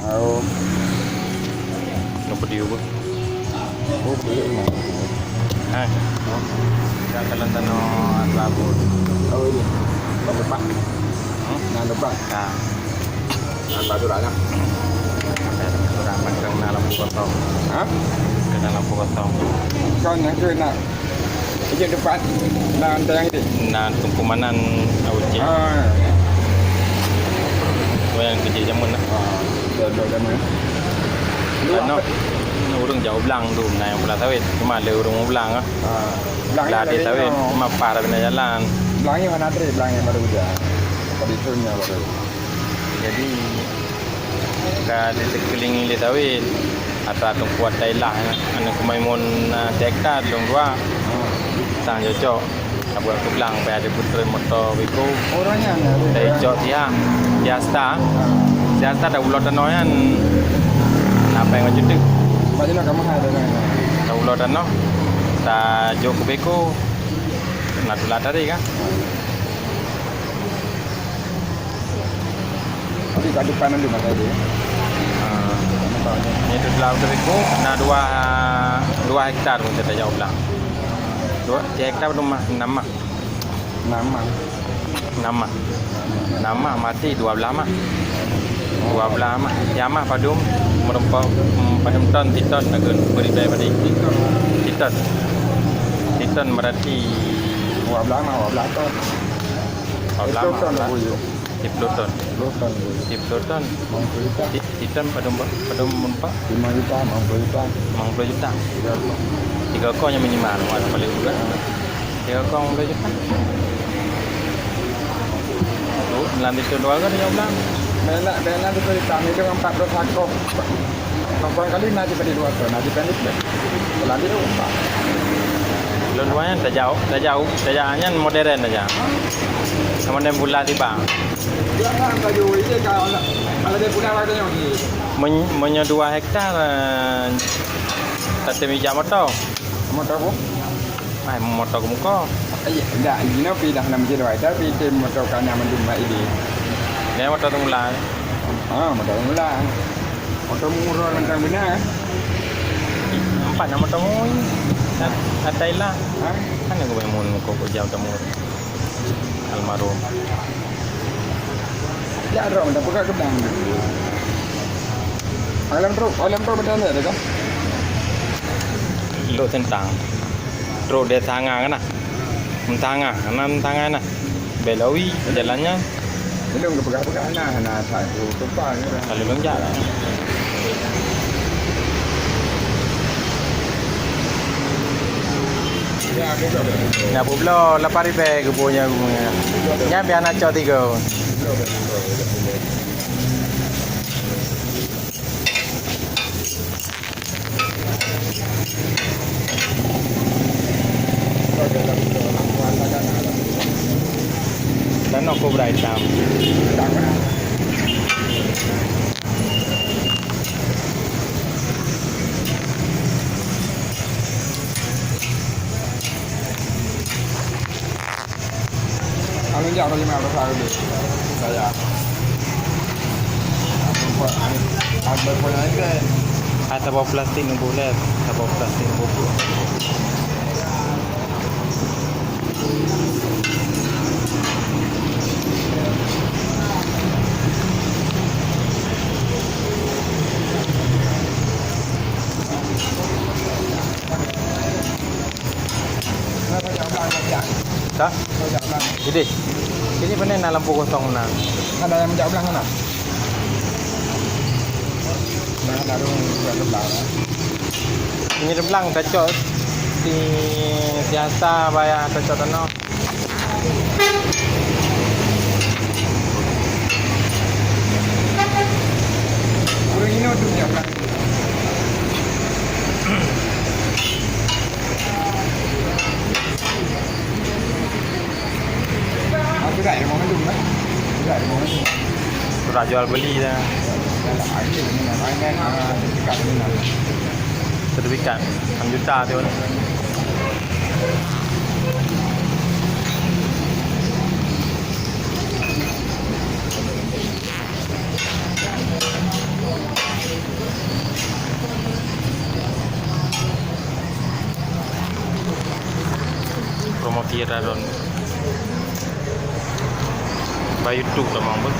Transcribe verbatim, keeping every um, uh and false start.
Oh. Nang peudiu beuh. Oh, peudiu nang. Hai. Oh. Dah kalau tanoh labot. Oh, iya. Nang depan. Hmm? Nang depan. Nah. Nang batu lah, nang. Ada orang makan dalam potong. Hah? Ke dalam potong. Kau nak ke nak? Ijak depan. Nah, antara yang ini. Nah, tungku manan awak cik. Ah. Orang kerja zaman lah. Ah, betul, betul zaman. Lu Ano, apa? Ureueng jauh blang tu, nah yang pula sawit. Cuma ada ureueng blang ah. Ah. Blang Lah yang ada dari sawit, no. Mapa dah bina jalan. Blang yang mana tadi? Blang yang baru hujan. Tadi turunnya baru. Jadi, ka disekelilingi lé sawét. Atra teungku Thailand, aneuk Maimun, na, tiek hekta lôn dua. Sang cocok. Saboh keu blang, payah diputer moto biko. Dari cok siha. Siha sta. Siha sta dak ulo tanoh nyan. Na pèng ngon juteuk. Dak ulo tanoh. Ta jok keu biko. Na tula tadi kan. Tapi kat depan ada mata dia. Ha. Nampak ni. Ni tu dalam terigu, na dua, dua hektar pun kita jauh belah. Dua, tiga hektar tu mah, enam mah. Enam mah. Enam mah. Enam mah mati dua belah mah. Dua belah mah. Ya mah padum, merumpok, hmm, padum ton, titon lagu beri bayar padi. Titon. Titon berarti dua belah mah, dua belah ton. Dua belah mah, dua belah. Sepuluh ton. Sepuluh ton. Sepuluh ton. Lima puluh juta. Ti-, titan pada empat, pada empat. Lima juta, lima puluh juta. Lima puluh juta. Tiga ekor. Tiga ekor yang minimal, wah, paling murah. Tiga ekor lima puluh juta. Tu, dalam titan dua ekor tiga belas. Bela, bela tu cerita, hidup empat belas ekor. Perempuan kali na jipeue dua ton, na jipeue ni. Kalau dia tu empat. Lôn dua nyan tajauh, tajauh, tajauh nyan modern aja. Sama dengan bola tiba. Dia kan baju ini kalau, kalau dia bola warnanya ni. Men-, meunyoe dua hektar, eh, tatem ija moto. Moto apa? Ai, moto keumuka. Iya, dak, jinoe pi dah nam jinoe, tapi tem moto kana mandum mak ini. Dia moto keumula. Ah, moto keumula. Moto murah nang beuna. Empat nama tamu. Atai lah. Ha? Kan aku main mun kau kau jam tamu. Almarhum. Ya, dah peugah gedang. Alam truk, alam truk betul ada kan? Lok tentang. Trok dia tangah kan nah. Tangah, nan tangah nah. Belawi jalannya. Belum ke peugah-peugah nah, nah satu tumpang kan. Lalu lonjak. Ya, aku tak ada. Nak publo lapan ribu kubu nya. Nya biar nak cok tiga. Tanoh kobra hitam. Anu jak bagaimana pasal dia? Saya. Ada pun lain kan? Ah, saboh plastik nubuh lé, saboh plastik nubuh. Dah? Jadi, jadi mana nak lampu kosong na? Ada yang jak belah mana? Nah, ada orang jak belah. Ini belang tacok di siasa bayar tacok tanah. Urang inoe tu jak belah. Sudah jual beli dah. Sertifikat enam juta tu. Tiada don. Ba YouTube tamong pun.